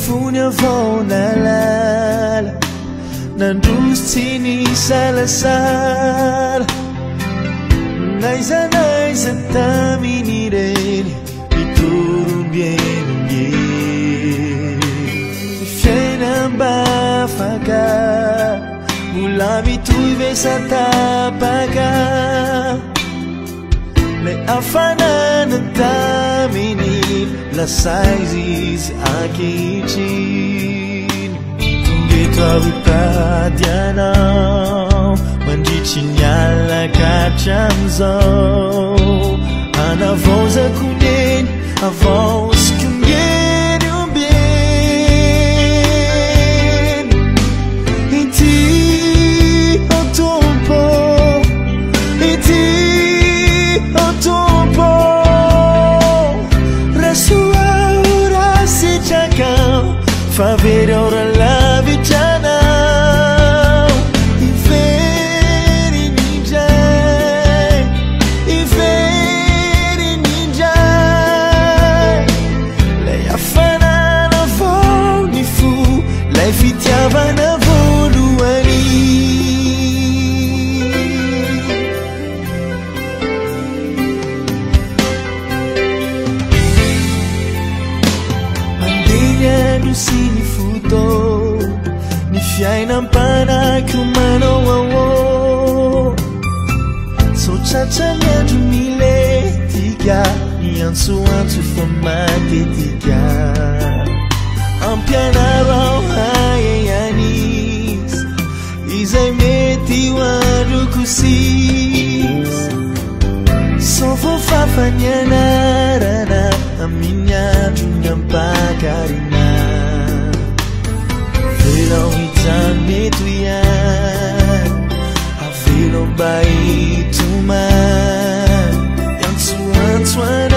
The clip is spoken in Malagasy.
Fony aho vao nahalala, nandroso tsy nisalasala. N'aiza n'aiza tamin'ireny nitory ombieny ombieny. Ny fiainam-bafaka mbola mitohy ve sa tapaka? Ilay hafanana tamin'iny lasa aiza izy ankehitriny? Tonga eto aho hitady anao mandritry ny alina ka hatramin'izao. Hanavaozako ny eny, havaoziko ny eny ombieny. Ity ô Tompo, ity ô Tompo, raiso aho raha sitrakao, fa very aho raha lavitra anao. Hiverina indray, hiverina indray, ilay hafanana vao ny fo, ilay fitiavana voalohany. Mandeha ny andro sy ny fotoana, ny fiainam-panahiko manao ahoana? Sao tratra ny andro milentika, ny antsoantso fa matetika. Ampianaro aho hahay hanisa izay mety ho androko sisa. Sao voafafa ny anarana amin'ny andron'ny ampakarina. Avelao hijanona eto ihany, avelao mba hitomany, hiantsoantso anao.